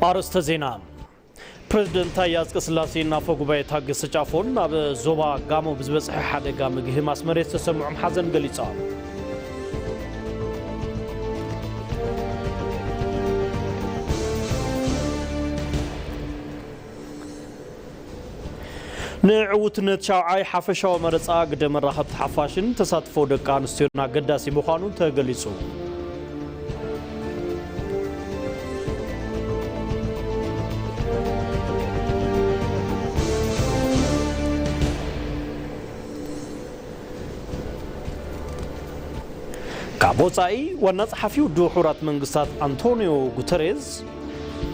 ኣርእስተ ዜና። ፕሬዝደንት ታየ ኣጽቀስላሴን ኣፈ ጉባኤ ታገሰ ጫፎን ኣብ ዞባ ጋሞ ብዝበጽሐ ሓደጋ ምግህማስ መሬት ዝተሰምዖም ሓዘን ገሊጾም። ንዕውትነት ሻውዓይ ሓፈሻዊ መረጻ ግደ መራኸብቲ ሓፋሽን ተሳትፎ ደቂ ኣንስትዮን ኣገዳሲ ምዃኑ ተገሊጹ። ካብ ወጻኢ ዋና ጸሓፊ ውድብ ሕቡራት መንግስታት ኣንቶኒዮ ጉተሬዝ፣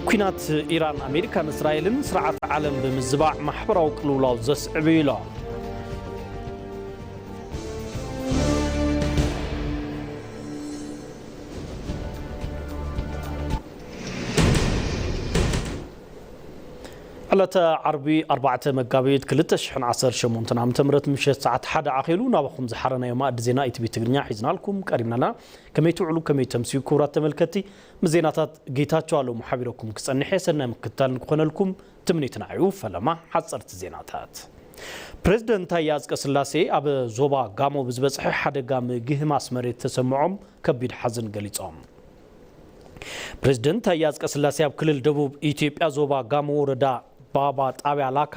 ኲናት ኢራን፣ ኣሜሪካን እስራኤልን ስርዓት ዓለም ብምዝባዕ ማሕበራዊ ቅልውላው ዘስዕብ እዩ ኢሎም። ዕለተ ዓርቢ ኣርባዕተ መጋቢት ክልተ ሽሕን ዓሰርተ ሸሞንተን ዓመተ ምህረት ምሸት ሰዓት ሓደ ኣኺሉ ናባኹም ዝሓረናዮ ማእዲ ዜና ኢቲቪ ትግርኛ ሒዝናልኩም ቀሪብናና። ከመይ ትውዕሉ፣ ከመይ ተምስዩ ክቡራት ተመልከትቲ? ምስ ዜናታት ጌታቸው ኣለሙ ሓቢረኩም ክጸንሕ እየ። ሰናይ ምክትታል ንክኾነልኩም ትምኒትና እዩ። ፈለማ ሓጸርቲ ዜናታት። ፕሬዝደንት ታየ ኣጽቀስላሴ ኣብ ዞባ ጋሞ ብዝበጽሐ ሓደጋ ምግህማስ መሬት ተሰምዖም ከቢድ ሓዘን ገሊጾም። ፕሬዝደንት ታየ ኣጽቀስላሴ ኣብ ክልል ደቡብ ኢትዮጵያ ዞባ ጋሞ ወረዳ ባባ ጣብያ ላካ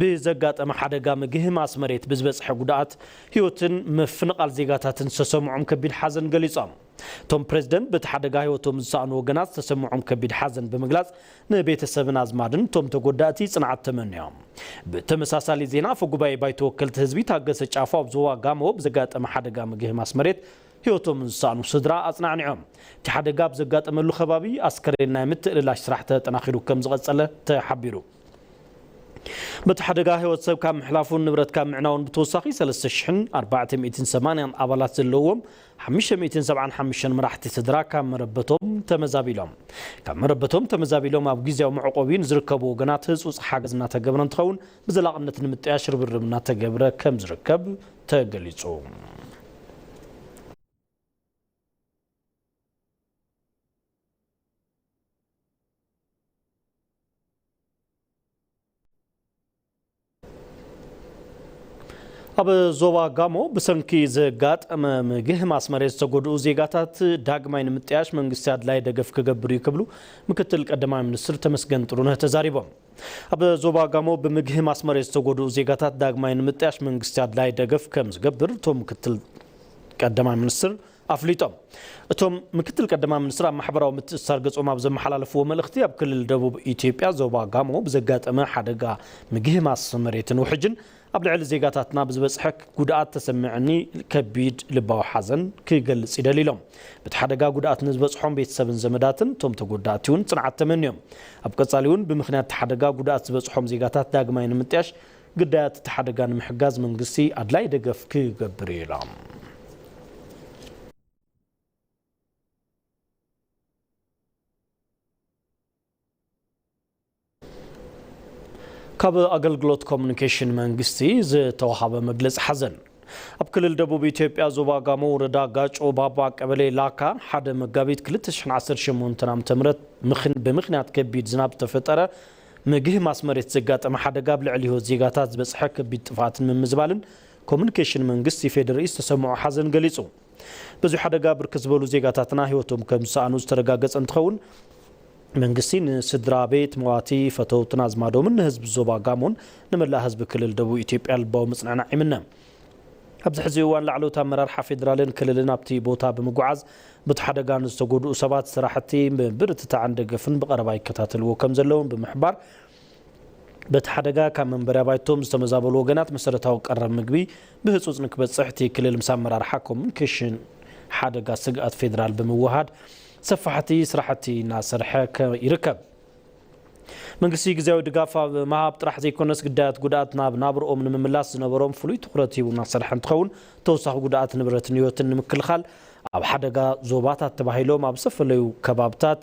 ብዘጋጠመ ሓደጋ ምግህማስ መሬት ብዝበጽሐ ጉድኣት ህይወትን ምፍንቓል ዜጋታትን ዝተሰምዖም ከቢድ ሓዘን ገሊጾም። እቶም ፕሬዝደንት በቲ ሓደጋ ህይወቶም ዝሰኣኑ ወገናት ዝተሰምዖም ከቢድ ሓዘን ብምግላጽ ንቤተሰብን ኣዝማድን እቶም ተጎዳእቲ ጽንዓት ተመንዮም። ብተመሳሳሊ ዜና ኣፈ ጉባኤ ባይቶ ወከልቲ ህዝቢ ታገሰ ጫፎ ኣብ ዞባ ጋሞ ብዘጋጠመ ሓደጋ ምግህማስ መሬት ህይወቶም ዝሰኣኑ ስድራ ኣጽናዕኒዖም። እቲ ሓደጋ ኣብ ዘጋጠመሉ ከባቢ ኣስከሬን ናይ ምትእልላሽ ስራሕ ተጠናኺሩ ከም ዝቐጸለ ተሓቢሩ። በቲ ሓደጋ ህይወት ሰብ ካብ ምሕላፉን ንብረት ካብ ምዕናውን ብተወሳኺ ሰለስተ ሽሕን ኣርባዕተ ሚእትን ሰማንያን ኣባላት ዘለዎም ሓሙሽተ ሚእትን ሰብዓን ሓሙሽተን መራሕቲ ስድራ ካብ መረበቶም ተመዛቢሎም። ካብ መረበቶም ተመዛቢሎም ኣብ ግዝያዊ መዕቆቢ ንዝርከቡ ወገናት ህጹጽ ሓገዝ እናተገብረ እንትኸውን፣ ብዘላቕነት ንምጥያሽ ርብርብ እናተገብረ ከም ዝርከብ ተገሊጹ። ኣብ ዞባ ጋሞ ብሰንኪ ዘጋጠመ ምግህማስ መሬት ዝተጎድኡ ዜጋታት ዳግማይ ንምጥያሽ መንግስቲ ኣድላይ ደገፍ ክገብር እዩ ክብሉ ምክትል ቀዳማይ ሚኒስትር ተመስገን ጥሩነህ ተዛሪቦም። ኣብ ዞባ ጋሞ ብምግህማስ መሬት ዝተጎድኡ ዜጋታት ዳግማይ ንምጥያሽ መንግስቲ ኣድላይ ደገፍ ከም ዝገብር እቶም ምክትል ቀዳማይ ሚኒስትር ኣፍሊጦም። እቶም ምክትል ቀዳማይ ሚኒስትር ኣብ ማሕበራዊ ምትእስሳር ገጾም ኣብ ዘመሓላለፍዎ መልእኽቲ፣ ኣብ ክልል ደቡብ ኢትዮጵያ ዞባ ጋሞ ብዘጋጠመ ሓደጋ ምግህማስ መሬትን ውሕጅን ኣብ ልዕሊ ዜጋታትና ብዝበጽሐ ጉድኣት ተሰምዐኒ ከቢድ ልባዊ ሓዘን ክገልጽ ይደሊ ኢሎም። በቲ ሓደጋ ጉድኣት ንዝበጽሖም ቤተሰብን ዘመዳትን እቶም ተጎዳእቲ እውን ጽንዓት ተመንዮም። ኣብ ቀጻሊ እውን ብምኽንያት እቲ ሓደጋ ጉድኣት ዝበጽሖም ዜጋታት ዳግማይ ንምጥያሽ ግዳያት እቲ ሓደጋ ንምሕጋዝ መንግስቲ ኣድላይ ደገፍ ክገብር እዩ ኢሎም። ካብ ኣገልግሎት ኮሙኒኬሽን መንግስቲ ዝተዋሃበ መግለጺ ሓዘን። ኣብ ክልል ደቡብ ኢትዮጵያ ዞባ ጋሞ ወረዳ ጋጮ ባባ ቀበሌ ላካ ሓደ መጋቢት ክልተ ሽሕን ዓሰርተ ሸሞንተን ዓመተ ምህረት ምኽን-፣ ብምኽንያት ከቢድ ዝናብ ዝተፈጠረ ምግህማስ መሬት ዘጋጠመ ሓደጋ ኣብ ልዕሊ ህይወት ዜጋታት ዝበጽሐ ከቢድ ጥፍኣትን ምምዝባልን ኮሙኒኬሽን መንግስቲ ፌዴሪኢ ዝተሰምዖ ሓዘን ገሊጹ። በዚ ሓደጋ ብርክት ዝበሉ ዜጋታትና ህይወቶም ከም ዝሰኣኑ ዝተረጋገጸ እንትኸውን፣ መንግስቲ ንስድራ ቤት መዋቲ፣ ፈተውትን ኣዝማዶምን ንህዝቢ ዞባ ጋሞን ንመላእ ህዝቢ ክልል ደቡብ ኢትዮጵያ ልባዊ ምጽንናዕ ይምነ። ኣብዚ ሕዚ እዋን ላዕለዎት ኣመራርሓ ፌዴራልን ክልልን ኣብቲ ቦታ ብምጉዓዝ፣ በቲ ሓደጋ ንዝተጎድኡ ሰባት ስራሕቲ ምብርትታዕን ደገፍን ብቐረባ ይከታተልዎ ከም ዘለውን ብምሕባር፣ በቲ ሓደጋ ካብ መንበሪ ኣባይቶም ዝተመዛበሉ ወገናት መሰረታዊ ቀረብ ምግቢ ብህጹጽ ንክበጽሕ እቲ ክልል ምስ ኣመራርሓ ኮሙኒኬሽን ሓደጋ ስግኣት ፌዴራል ብምውሃድ ሰፋሕቲ ስራሕቲ እናሰርሐ ከ-፣ ይርከብ። መንግስቲ ግዝያዊ ድጋፍ ኣብ ምሃብ ጥራሕ ዘይኮነስ፣ ግዳያት ጉድኣት ናብ ናብርኦም ንምምላስ ዝነበሮም ፍሉይ ትኹረት ሂቡ እናሰርሐ እንትኸውን፣ ተወሳኺ ጉድኣት ንብረትን ህይወትን ንምክልኻል ኣብ ሓደጋ ዞባታት ተባሂሎም ኣብ ዝተፈላለዩ ከባብታት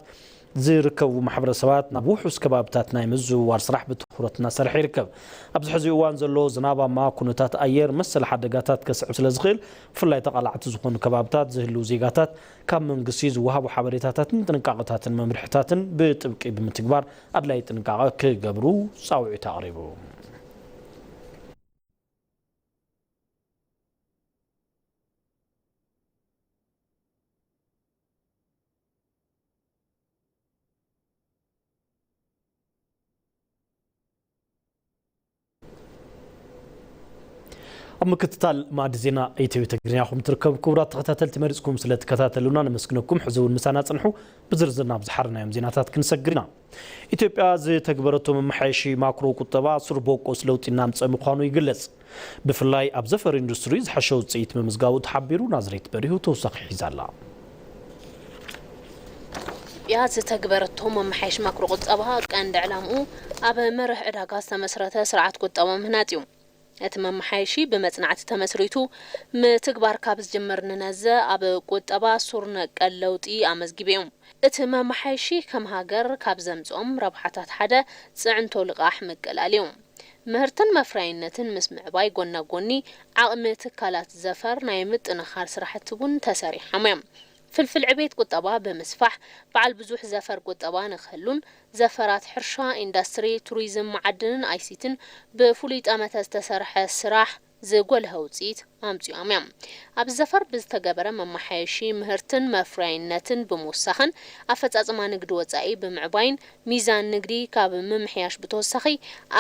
ዝርከቡ ማሕበረሰባት ናብ ውሑስ ከባብታት ናይ ምዝውዋር ስራሕ ብትኹረት እናሰርሐ ይርከብ። ኣብዚ ሕዚ እዋን ዘሎ ዝናባማ ኩነታት ኣየር መሰል ሓደጋታት ከስዕብ ስለ ዝኽእል፣ ብፍላይ ተቓላዕቲ ዝኾኑ ከባብታት ዝህልዉ ዜጋታት ካብ መንግስቲ ዝወሃቡ ሓበሬታታትን ጥንቃቐታትን መምርሕታትን ብጥብቂ ብምትግባር ኣድላይ ጥንቃቐ ክገብሩ ጻውዒት ኣቕሪቡ። ኣብ ምክትታል ማዕዲ ዜና ኢትዮ ትግርኛ ኹም ትርከቡ ክቡራት ተኸታተልቲ፣ መሪጽኩም ስለ ትከታተሉና ነመስግነኩም። ሕዚ እውን ምሳና ጽንሑ። ብዝርዝር ናብ ዝሓርናዮም ዜናታት ክንሰግር ኢና። ኢትዮጵያ ዝተግበረቶ መመሓየሺ ማክሮ ቁጠባ ሱር በቆስ ለውጢ እናምፀ ምዃኑ ይግለጽ። ብፍላይ ኣብ ዘፈር ኢንዱስትሪ ዝሓሸ ውፅኢት ምምዝጋቡ ተሓቢሩ። ናዝሬት በሪሁ ተወሳኺ ሒዛ ኣላ። ኢትዮጵያ ዝተግበረቶ መመሓየሺ ማክሮ ቁጠባ ቀንዲ ዕላምኡ ኣብ መርህ ዕዳጋ ዝተመስረተ ስርዓት ቁጠባ ምህናጽ እዩ። እቲ መመሓየሺ ብመጽናዕቲ ተመስሪቱ ምትግባር ካብ ዝጅምር ንነዘ ኣብ ቁጠባ ሱር ነቀል ለውጢ ኣመዝጊቡ እዩ። እቲ መመሓየሺ ከም ሃገር ካብ ዘምጽኦም ረብሓታት ሓደ ጽዕንቶ ልቓሕ ምቅላል እዩ። ምህርትን መፍረያይነትን ምስ ምዕባይ ጎና ጎኒ ዓቕሚ ትካላት ዘፈር ናይ ምጥንኻር ስራሕቲ እውን ተሰሪሖም እዮም። ፍልፍል ዕቤት ቁጠባ ብምስፋሕ በዓል ብዙሕ ዘፈር ቁጠባ ንክህሉን ዘፈራት ሕርሻ፣ ኢንዳስትሪ፣ ቱሪዝም፣ መዓድንን ኣይሲቲን ብፍሉይ ጠመተ ዝተሰርሐ ስራሕ ዝጎልሀ ውፅኢት ኣምፂኦም እዮም። ኣብዚ ዘፈር ብዝተገበረ መመሓየሺ ምህርትን መፍረያይነትን ብምውሳኽን ኣፈፃፅማ ንግዲ ወፃኢ ብምዕባይን ሚዛን ንግዲ ካብ ምምሕያሽ ብተወሳኺ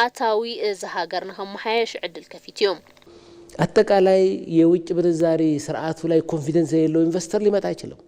ኣታዊ እዚ ሃገር ንኸመሓየሽ ዕድል ከፊቱ እዩ። አጠቃላይ የውጭ ምንዛሪ ስርዓቱ ላይ ኮንፊደንስ የሌለው ኢንቨስተር ሊመጣ አይችልም።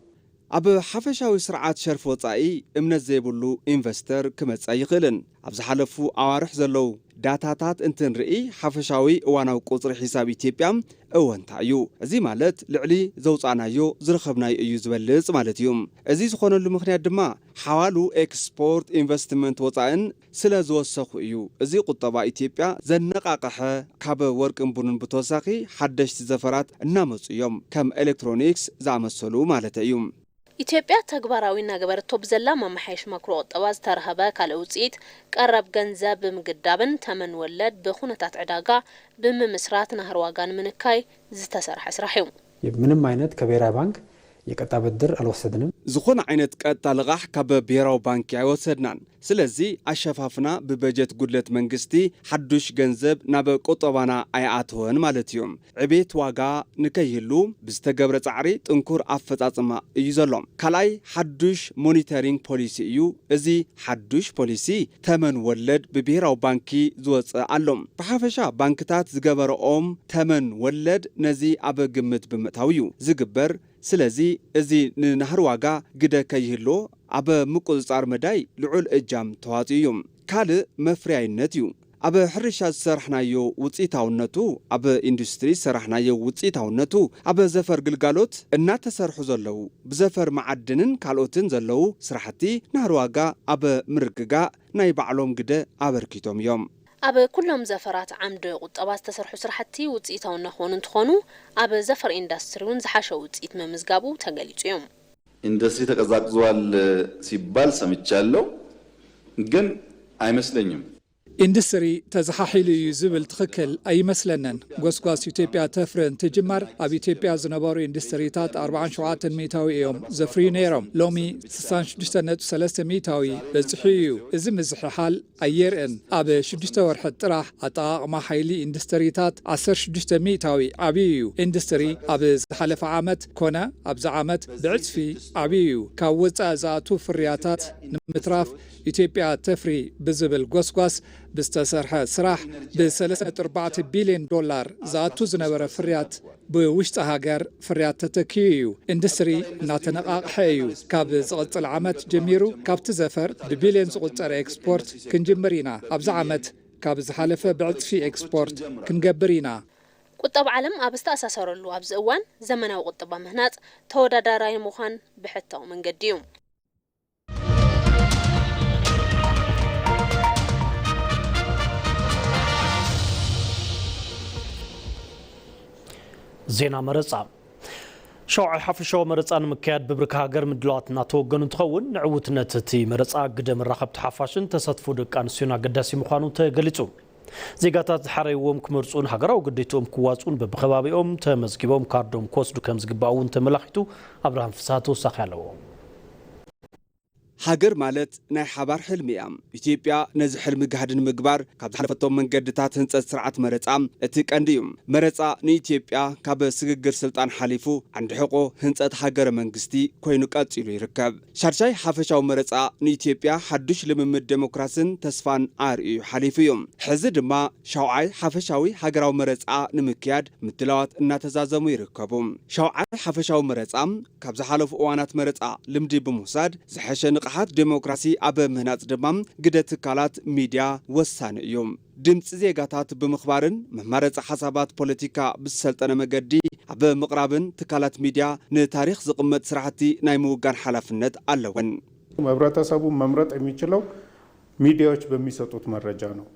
ኣብ ሓፈሻዊ ስርዓት ሸርፊ ወጻኢ እምነት ዘይብሉ ኢንቨስተር ክመጽእ ኣይኽእልን። ኣብ ዝሓለፉ ኣዋርሕ ዘለዉ ዳታታት እንትንርኢ፣ ሓፈሻዊ እዋናዊ ቁጽሪ ሒሳብ ኢትዮጵያ እወንታ እዩ። እዚ ማለት ልዕሊ ዘውጻእናዮ ዝረኸብናዮ እዩ ዝበልጽ ማለት እዩ። እዚ ዝኾነሉ ምኽንያት ድማ ሓዋሉ ኤክስፖርት፣ ኢንቨስትመንት ወጻእን ስለ ዝወሰኹ እዩ። እዚ ቁጠባ ኢትዮጵያ ዘነቓቕሐ፣ ካብ ወርቅን ቡንን ብተወሳኺ ሓደሽቲ ዘፈራት እናመጹ እዮም፣ ከም ኤሌክትሮኒክስ ዝኣመሰሉ ማለተይ እዩ። ኢትዮጵያ ተግባራዊ እናገበረቶ ብዘላ መመሓየሽ ማክሮ ቁጠባ ዝተረኸበ ካልእ ውፅኢት ቀረብ ገንዘብ ብምግዳብን ተመን ወለድ ብኹነታት ዕዳጋ ብምምስራት ናህሪ ዋጋ ንምንካይ ዝተሰርሐ ስራሕ እዩ። ምንም አይነት ከብሔራዊ ባንክ የቀጥታ ብድር አልወሰድንም። ዝኾነ ዓይነት ቀጥታ ልቓሕ ካብ ብሔራዊ ባንኪ ኣይወሰድናን። ስለዚ ኣሸፋፍና ብበጀት ጉድለት መንግስቲ ሓዱሽ ገንዘብ ናብ ቁጠባና ኣይኣተወን ማለት እዩ። ዕቤት ዋጋ ንከይህሉ ብዝተገብረ ጻዕሪ ጥንኩር ኣፈጻጽማ እዩ ዘሎ። ካልኣይ ሓዱሽ ሞኒተሪንግ ፖሊሲ እዩ። እዚ ሓዱሽ ፖሊሲ ተመን ወለድ ብብሄራዊ ባንኪ ዝወጸ ኣሎ። ብሓፈሻ ባንክታት ዝገበረኦም ተመን ወለድ ነዚ ኣብ ግምት ብምእታው እዩ ዝግበር። ስለዚ እዚ ንናህሪ ዋጋ ግደ ከይህልዎ ኣብ ምቁጽጻር መዳይ ልዑል እጃም ተዋጺኡ እዩ። ካልእ መፍረያይነት እዩ። ኣብ ሕርሻ ዝሰራሕናዮ ውጽኢታውነቱ፣ ኣብ ኢንዱስትሪ ዝሰራሕናዮ ውጽኢታውነቱ፣ ኣብ ዘፈር ግልጋሎት እናተሰርሑ ዘለዉ፣ ብዘፈር መዓድንን ካልኦትን ዘለዉ ስራሕቲ ናህሪ ዋጋ ኣብ ምርግጋእ ናይ ባዕሎም ግደ ኣበርኪቶም እዮም። ኣብ ኩሎም ዘፈራት ዓምዲ ቁጠባ ዝተሰርሑ ስራሕቲ ውጽኢታዊ እናኾኑ እንትኾኑ፣ ኣብ ዘፈር ኢንዱስትሪ እውን ዝሓሸ ውጽኢት ምምዝጋቡ ተገሊጹ እዩ። ኢንዱስትሪ ተቀዛቅዟል ሲባል ሰምቻለሁ፣ ግን አይመስለኝም። ኢንዱስትሪ ተዘሓሒሉ እዩ ዝብል ትኽክል ኣይመስለንን። ጎስጓስ ኢትዮጵያ ተፍሪ እንትጅመር ኣብ ኢትዮጵያ ዝነበሩ ኢንዱስትሪታት ኣርብዓን ሸውዓተን ሚእታዊ እዮም ዘፍርዩ ነይሮም። ሎሚ ስሳን ሽዱሽተ ነጥቢ ሰለስተ ሚእታዊ በጺሑ እዩ። እዚ ምዝሕሓል ኣየርእን። ኣብ ሽዱሽተ ወርሒ ጥራሕ ኣጠቓቕማ ሓይሊ ኢንዱስትሪታት ዓሰርተ ሽዱሽተ ሚእታዊ ዓብዩ እዩ። ኢንዱስትሪ ኣብ ዝሓለፈ ዓመት ኮነ ኣብዚ ዓመት ብዕጽፊ ዓብዩ እዩ። ካብ ወጻኢ ዝኣቱ ፍርያታት ንምትራፍ ኢትዮጵያ ተፍሪ ብዝብል ጎስጓስ ብዝተሰርሐ ስራሕ ብ ሰለስተ ነጥቢ ኣርባዕተ ቢልዮን ዶላር ዝኣቱ ዝነበረ ፍርያት ብውሽጢ ሃገር ፍርያት ተተኪኡ እዩ። ኢንዱስትሪ እናተነቓቕሐ እዩ። ካብ ዝቕጽል ዓመት ጀሚሩ ካብቲ ዘፈር ብቢልዮን ዝቑጸር ኤክስፖርት ክንጅምር ኢና። ኣብዚ ዓመት ካብ ዝሓለፈ ብዕጽፊ ኤክስፖርት ክንገብር ኢና። ቁጠባ ዓለም ኣብ ዝተኣሳሰረሉ ኣብዚ እዋን ዘመናዊ ቁጠባ ምህናጽ ተወዳዳራይ ምዃን ብሕታዊ መንገዲ እዩ። ዜና መረጻ። ሻውዓይ ሓፈሻዊ መረፃ ንምክያድ ብብርኪ ሃገር ምድላዋት እናተወገኑ እንትኸውን፣ ንዕውትነት እቲ መረፃ ግደ መራኸብቲ ሓፋሽን ተሳትፎ ደቂ ኣንስትዮን ኣገዳሲ ምዃኑ ተገሊፁ። ዜጋታት ዝሓረይዎም ክመርፁን ሃገራዊ ግዴትኦም ክዋፅኡን በብከባቢኦም ተመዝጊቦም ካርዶም ክወስዱ ከም ዝግባእ እውን ተመላኺቱ። ኣብርሃም ፍስሃ ተወሳኺ ኣለዎ። ሃገር ማለት ናይ ሓባር ሕልሚ እያ። ኢትዮጵያ ነዚ ሕልሚ ጋህዲ ንምግባር ካብ ዝሓለፈቶም መንገድታት ህንፀት ስርዓት መረፃ እቲ ቀንዲ እዩ። መረፃ ንኢትዮጵያ ካብ ስግግር ስልጣን ሓሊፉ ዓንዲ ሕቆ ህንፀት ሃገረ መንግስቲ ኮይኑ ቀፂሉ ይርከብ። ሻድሻይ ሓፈሻዊ መረፃ ንኢትዮጵያ ሓዱሽ ልምምድ ዴሞክራስን ተስፋን ኣርእዩ ሓሊፉ እዩ። ሕዚ ድማ ሻውዓይ ሓፈሻዊ ሃገራዊ መረፃ ንምክያድ ምድላዋት እናተዛዘሙ ይርከቡ። ሻውዓይ ሓፈሻዊ መረፃ ካብ ዝሓለፉ እዋናት መረፃ ልምዲ ብምውሳድ ዝሐሸ ንቕሓት ዴሞክራሲ ኣብ ምህናፅ ድማ ግደ ትካላት ሚድያ ወሳኒ እዩ። ድምፂ ዜጋታት ብምኽባርን መማረፂ ሓሳባት ፖለቲካ ብዝሰልጠነ መገዲ ኣብ ምቕራብን ትካላት ሚድያ ንታሪኽ ዝቕመጥ ስራሕቲ ናይ ምውጋን ሓላፍነት ኣለወን። ህብረተሰቡ መምረጥ የሚችለው ሚዲያዎች በሚሰጡት መረጃ ነው።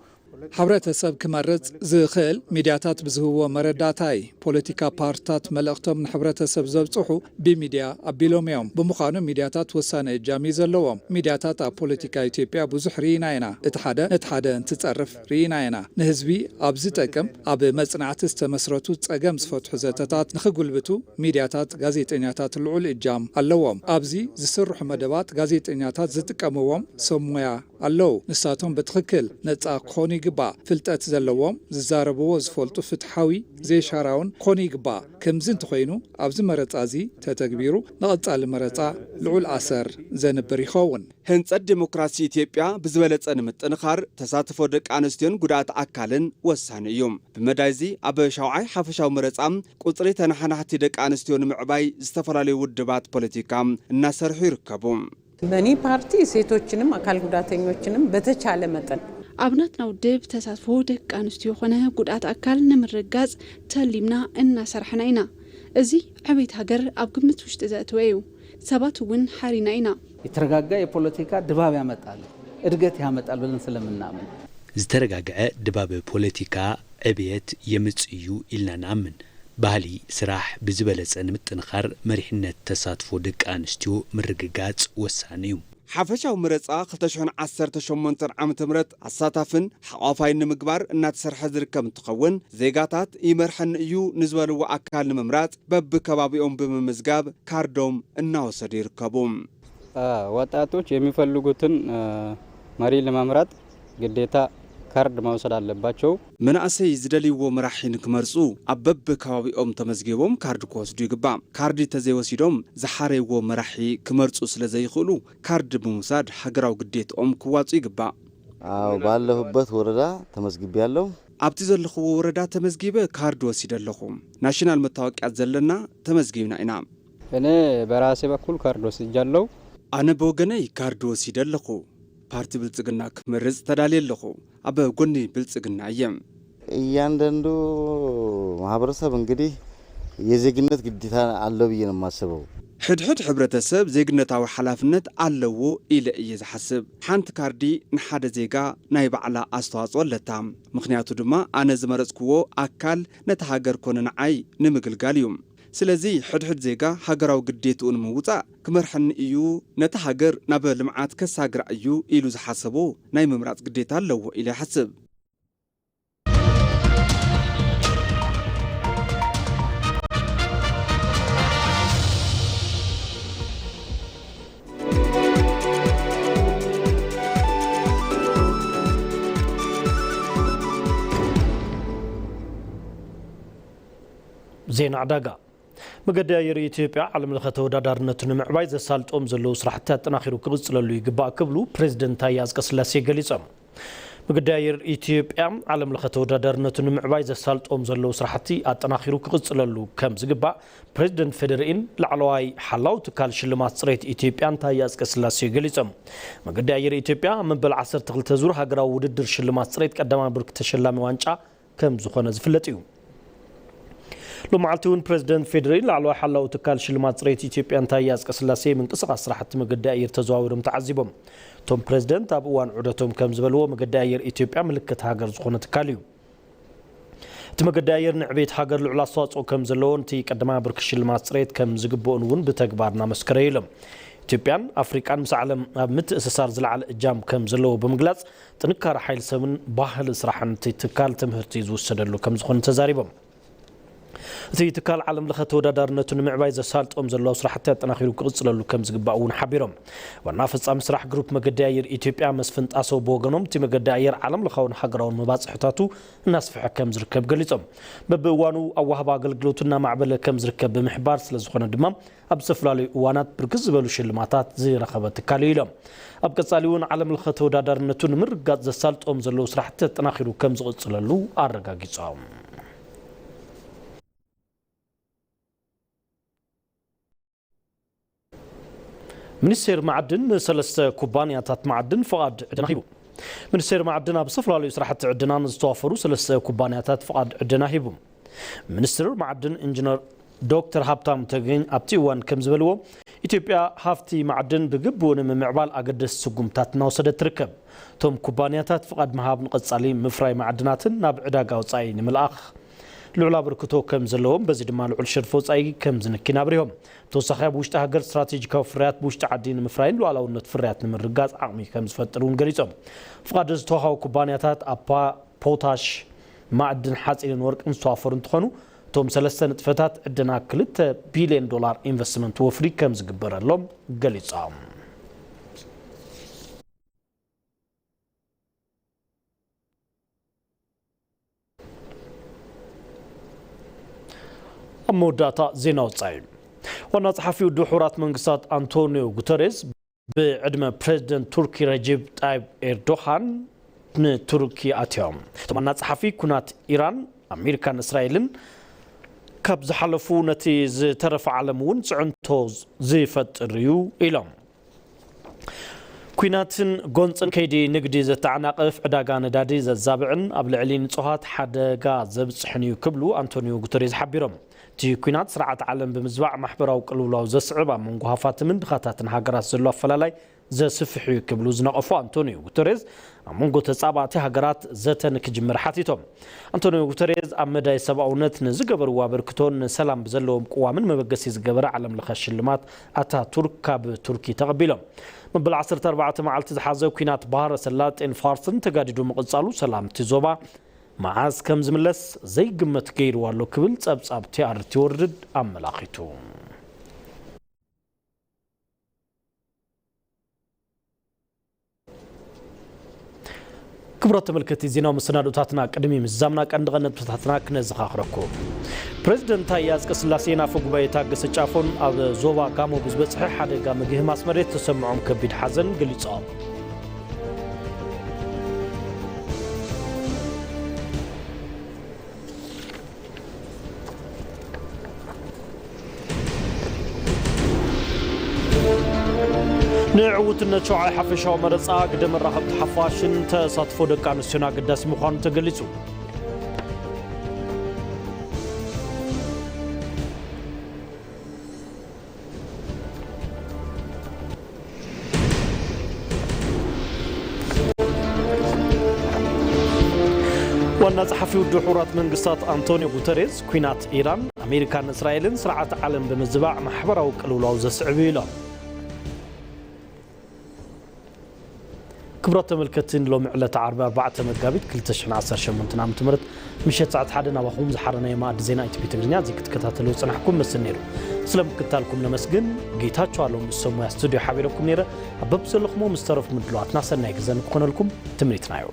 ሕብረተሰብ ክመርፅ ዝኽእል ሚድያታት ብዝህብዎ መረዳእታ እዩ። ፖለቲካ ፓርትታት መልእኽቶም ንሕብረተሰብ ዘብፅሑ ብሚድያ ኣቢሎም እዮም። ብምዃኑ ሚድያታት ወሳኒ እጃም እዩ ዘለዎም። ሚድያታት ኣብ ፖለቲካ ኢትዮጵያ ብዙሕ ርኢና ኢና። እቲ ሓደ ነቲ ሓደ እንትፀርፍ ርኢና ኢና። ንህዝቢ ኣብ ዝጠቅም ኣብ መፅናዕቲ ዝተመስረቱ ፀገም ዝፈትሑ ዘተታት ንኽጉልብቱ ሚድያታት ጋዜጠኛታት ልዑል እጃም ኣለዎም። ኣብዚ ዝስርሑ መደባት ጋዜጠኛታት ዝጥቀምዎም ሰብ ሞያ ኣለዉ። ንሳቶም ብትኽክል ነፃ ክኾኑ ይግባእ። ፍልጠት ዘለዎም፣ ዝዛረብዎ ዝፈልጡ፣ ፍትሓዊ፣ ዘይሻራውን ክኾኑ ይግባእ። ከምዚ እንተኾይኑ ኣብዚ መረፃ እዚ ተተግቢሩ ንቐፃሊ መረፃ ልዑል ኣሰር ዘንብር ይኸውን። ህንፀት ዴሞክራሲ ኢትዮጵያ ብዝበለፀ ንምጥንኻር ተሳትፎ ደቂ ኣንስትዮን ጉዳኣት ኣካልን ወሳኒ እዩ። ብመዳይ እዚ ኣብ ሻውዓይ ሓፈሻዊ መረፃ ቁፅሪ ተነሓናሕቲ ደቂ ኣንስትዮ ንምዕባይ ዝተፈላለዩ ውድባት ፖለቲካ እናሰርሑ ይርከቡ። በእኔ ፓርቲ ሴቶችንም አካል ጉዳተኞችንም በተቻለ መጠን ኣብ ናትና ውድብ ተሳትፎ ደቂ ኣንስትዮ ኾነ ጉድኣት ኣካል ንምርጋፅ ተሊምና እናሰራሕና ኢና። እዚ ዕቤት ሃገር ኣብ ግምት ውሽጢ ዘእተወ እዩ። ሰባት እውን ሓሪና ኢና። የተረጋጋ የፖለቲካ ድባብ ያመጣል፣ እድገት ያመጣል ብለን ስለምናምን። ዝተረጋግዐ ድባብ ፖለቲካ ዕብየት የምፅእ እዩ ኢልና ንኣምን። ባህሊ ስራሕ ብዝበለፀ ንምጥንኻር መሪሕነት ተሳትፎ ደቂ ኣንስትዮ ምርግጋፅ ወሳኒ እዩ። ሓፈሻዊ መረፃ ክልተ ሽሕን ዓሰርተ ሸሞንተን ዓመተ ምህረት ኣሳታፍን ሓቋፋይን ንምግባር እናተሰርሐ ዝርከብ እንትኸውን፣ ዜጋታት ይመርሐኒ እዩ ንዝበልዎ ኣካል ንምምራፅ በብከባቢኦም ብምምዝጋብ ካርዶም እናወሰዱ ይርከቡ። ወጣቶች የሚፈልጉትን መሪ ለመምረጥ ግዴታ ካርድ መውሰድ ኣለባቸው። መናእሰይ ዝደልይዎ መራሒ ንክመርፁ ኣብ በብከባቢኦም ተመዝጊቦም ካርድ ክወስዱ ይግባእ። ካርዲ ተዘይወሲዶም ዝሓረይዎ መራሒ ክመርፁ ስለዘይኽእሉ ካርዲ ብምውሳድ ሃገራዊ ግዴትኦም ክዋፁ ይግባእ። አዎ ባለሁበት ወረዳ ተመዝግቤያለሁ። ኣብቲ ዘለኹዎ ወረዳ ተመዝጊበ ካርዲ ወሲደ ኣለኹ። ናሽናል መታወቅያ ዘለና ተመዝጊብና ኢና። እኔ በራሴ በኩል ካርድ ወስጃለሁ። ኣነ ብወገነይ ካርድ ወሲደ ኣለኹ። ፓርቲ ብልፅግና ክመርፅ ተዳልየ ኣለኹ። ኣብ ጎኒ ብልፅግና እየ። እያንዳንዱ ማህበረሰብ እንግዲህ የዜግነት ግዴታ አለው ብዬ ነው የማስበው። ሕድሕድ ሕብረተሰብ ዜግነታዊ ሓላፍነት ኣለዎ ኢለ እየ ዝሓስብ። ሓንቲ ካርዲ ንሓደ ዜጋ ናይ ባዕላ ኣስተዋፅኦ ኣለታ። ምኽንያቱ ድማ ኣነ ዝመረፅክዎ ኣካል ነቲ ሃገር ኮነ ንዓይ ንምግልጋል እዩ። ስለዚ ሕድሕድ ዜጋ ሃገራዊ ግዴትኡ ንምውፃእ ክመርሐኒ እዩ፣ ነታ ሃገር ናብ ልምዓት ከሳግራ እዩ ኢሉ ዝሓሰቦ ናይ ምምራፅ ግዴታ ኣለዎ ኢለ ይሓስብ። ዜና ዕዳጋ። መገዲ ኣየር ኢትዮጵያ ዓለም ለኸ ተወዳዳርነቱ ንምዕባይ ዘሳልጦም ዘለዉ ስራሕቲ ኣጠናኺሩ ክቕፅለሉ ይግባእ ክብሉ ፕሬዝደንት ታየ ኣፅቀስላሴ ገሊፆም። መገዲ ኣየር ኢትዮጵያ ዓለም ለኸ ተወዳዳርነቱ ንምዕባይ ዘሳልጦም ዘለዉ ስራሕቲ ኣጠናኺሩ ክቕፅለሉ ከም ዝግባእ ፕሬዝደንት ፌዴሪኢን ላዕለዋይ ሓላው ትካል ሽልማት ፅሬት ኢትዮጵያን ታየ ኣፅቀስላሴ ገሊፆም። መገዲ ኣየር ኢትዮጵያ ኣብ መበል ዓሰርተ ክልተ ዙር ሃገራዊ ውድድር ሽልማት ፅሬት ቀዳማይ ብርኪ ተሸላሚ ዋንጫ ከም ዝኾነ ዝፍለጥ እዩ። ሎማዓልቲ እውን ፕሬዝደንት ፌዴሪኢን ላዕለዋይ ሓላው ትካል ሽልማት ፅሬት ኢትዮጵያን ታየ ኣፅቀስላሴ ምንቅስቓስ ስራሕቲ መገዲ ኣየር ተዘዋዊሮም ተዓዚቦም። እቶም ፕሬዝደንት ኣብ እዋን ዑደቶም ከም ዝበልዎ መገዲ ኣየር ኢትዮጵያ ምልክት ሃገር ዝኾነ ትካል እዩ። እቲ መገዲ ኣየር ንዕቤት ሃገር ልዑል ኣስተዋፅኦ ከም ዘለዎን እቲ ቀዳማይ ብርኪ ሽልማት ፅሬት ከም ዝግብኦን እውን ብተግባር እናመስከረ እዩ ኢሎም። ኢትዮጵያን ኣፍሪቃን ምስ ዓለም ኣብ ምትእስሳር ዝለዓለ እጃም ከም ዘለዎ ብምግላፅ፣ ጥንካረ ሓይሊ ሰብን ባህሊ ስራሕን እቲ ትካል ትምህርቲ ዝውሰደሉ ከም ዝኾነ ተዛሪቦም። እቲ ትካል ዓለም ለኸ ተወዳዳርነቱ ንምዕባይ ዘሳልጦም ዘለዉ ስራሕቲ ኣጠናኺሩ ክቕፅለሉ ከም ዝግባእ እውን ሓቢሮም። ዋና ፈፃሚ ስራሕ ግሩፕ መገዲ ኣየር ኢትዮጵያ መስፍን ጣሰው ብወገኖም፣ እቲ መገዲ ኣየር ዓለም ለኻውን ሃገራውን መባፅሕታቱ እናስፍሐ ከም ዝርከብ ገሊፆም። በብእዋኑ ኣዋህባ ኣገልግሎቱ እናማዕበለ ከም ዝርከብ ብምሕባር፣ ስለ ዝኾነ ድማ ኣብ ዝተፈላለዩ እዋናት ብርክት ዝበሉ ሽልማታት ዝረኸበ ትካል እዩ ኢሎም። ኣብ ቀፃሊ እውን ዓለም ለኸ ተወዳዳርነቱ ንምርጋፅ ዘሳልጦም ዘለዉ ስራሕቲ ኣጠናኺሩ ከም ዝቕፅለሉ ኣረጋጊፆም። ሚኒስቴር ማዕድን ንሰለስተ ኩባንያታት ማዕድን ፍቓድ ዕደና ሂቡ። ሚኒስቴር ማዕድን ኣብ ዝተፈላለዩ ስራሕቲ ዕደና ንዝተዋፈሩ ሰለስተ ኩባንያታት ፍቓድ ዕደና ሂቡ። ሚኒስትር ማዕድን ኢንጂነር ዶክተር ሃብታሙ ተገኝ ኣብቲ እዋን ከም ዝበልዎ፣ ኢትዮጵያ ሃፍቲ ማዕድን ብግቡእ ንምምዕባል ኣገደስቲ ስጉምታት እናወሰደት ትርከብ። እቶም ኩባንያታት ፍቓድ ምሃብ ንቐጻሊ ምፍራይ ማዕድናትን ናብ ዕዳጋ ወጻኢ ንምልኣኽ ልዑል ኣበርክቶ ከም ዘለዎም፣ በዚ ድማ ልዑል ሸርፊ ወጻኢ ከም ዝንኪን ኣብሪሆም። ብተወሳኺ ኣብ ውሽጢ ሃገር ስትራቴጂካዊ ፍርያት ብውሽጢ ዓዲ ንምፍራይን ሉዓላውነት ፍርያት ንምርጋጽ ዓቕሚ ከም ዝፈጥር እውን ገሊጾም። ፍቓድ ዝተዋሃቡ ኩባንያታት ኣብ ፓ-፣ ፖታሽ፣ ማዕድን ሓፂንን ወርቅን ዝተዋፈሩ እንትኾኑ፣ እቶም ሰለስተ ንጥፈታት ዕደና ክልተ ቢልዮን ዶላር ኢንቨስትመንት ወፍሪ ከም ዝግበረሎም ገሊጾም። ኣብ መወዳእታ ዜና ወጻኢ። ዋና ጸሓፊ ውድብ ሕቡራት መንግስታት ኣንቶኒዮ ጉተሬዝ ብዕድመ ፕሬዚደንት ቱርኪ ረጂብ ጣይብ ኤርዶሃን ንቱርኪ ኣትዮም። እቶም ዋና ጸሓፊ ኩናት ኢራን፣ ኣሜሪካን እስራኤልን ካብ ዝሓለፉ ነቲ ዝተረፈ ዓለም እውን ጽዕንቶ ዝፈጥር እዩ ኢሎም። ኲናትን ጎንጽን ከይዲ ንግዲ ዘተዓናቕፍ፣ ዕዳጋ ነዳዲ ዘዛብዕን ኣብ ልዕሊ ንጹሃት ሓደጋ ዘብጽሕን እዩ ክብሉ ኣንቶኒዮ ጉተሬዝ ሓቢሮም። እቲ ኲናት ስርዓት ዓለም ብምዝባዕ ማሕበራዊ ቅልውላው ዘስዕብ፣ ኣብ መንጎ ሃፋትምን ድኻታትን ሃገራት ዘሎ ኣፈላላይ ዘስፍሕ እዩ ክብሉ ዝነቐፉ ኣንቶኒዮ ጉተሬዝ፣ ኣብ መንጎ ተጻባእቲ ሃገራት ዘተ ንክጅምር ሓቲቶም። ኣንቶኒዮ ጉተሬዝ ኣብ መዳይ ሰብኣውነት ንዝገበርዎ ኣበርክቶን ንሰላም ብዘለዎም ቅዋምን መበገሲ ዝገበረ ዓለም ለኸ ሽልማት ኣታቱርክ ካብ ቱርኪ ተቐቢሎም። መበል ዓሰርተ ኣርባዕተ መዓልቲ ዝሓዘ ኲናት ባህረ ሰላጤን ፋርስን ተጋዲዱ ምቕጻሉ፣ ሰላም እቲ ዞባ መዓስ ከም ዝምለስ ዘይግመት ገይርዎ ኣሎ ክብል ጸብጻብ ቲኣርቲ ወርልድ ኣመላኺቱ። ክቡራት ተመልከትቲ፣ ዜናዊ መሰናዶታትና ቅድሚ ምዝዛምና ቀንዲ ቀንዲ ነጥብታትና ክነዘኻኽረኩም። ፕሬዚደንት ታየ ኣጽቀስላሴን ኣፈ ጉባኤ ታገሰ ጫፎን ኣብ ዞባ ጋሞ ብዝበጽሐ ሓደጋ ምግህማስ መሬት ዝተሰምዖም ከቢድ ሓዘን ገሊጾም። ንዕውትነት ሸውዓይ ሓፈሻዊ መረጻ ግደ መራኸብቲ ሓፋሽን ተሳትፎ ደቂ ኣንስትዮን ኣገዳሲ ምዃኑ ተገሊጹ። ዋና ጸሓፊ ውድብ ሕቡራት መንግስታት ኣንቶኒዮ ጉተሬዝ፣ ኲናት ኢራን፣ ኣሜሪካን እስራኤልን ስርዓት ዓለም ብምዝባዕ ማሕበራዊ ቅልውላው ዘስዕብ እዩ ኢሎም። ክቡራት ተመልከትቲ፣ ንሎሚ ዕለተ ዓርቢ ኣርባዕተ መጋቢት ክልተ ሽሕን ዓሰርተ ሸሞንተን ዓመተ ምህረት ምሸት ሰዓት ሓደ ናባኹም ዝሓረናዮ መኣዲ ዜና ኢቲቪ ትግርኛ እዚ ክትከታተሉ ዝጸናሕኩም መስል ነይሩ። ስለ ምክትታልኩም ነመስግን። ጌታቸው ኣለሙ ምስ ሰብ ሞያ ስቱድዮ ሓቢረኩም ነይረ። ኣብ በብዘለኹሞ ምስ ተረፉ ምድላዋትና ሰናይ ግዘ ንክኾነልኩም ትምኒትና እዩ።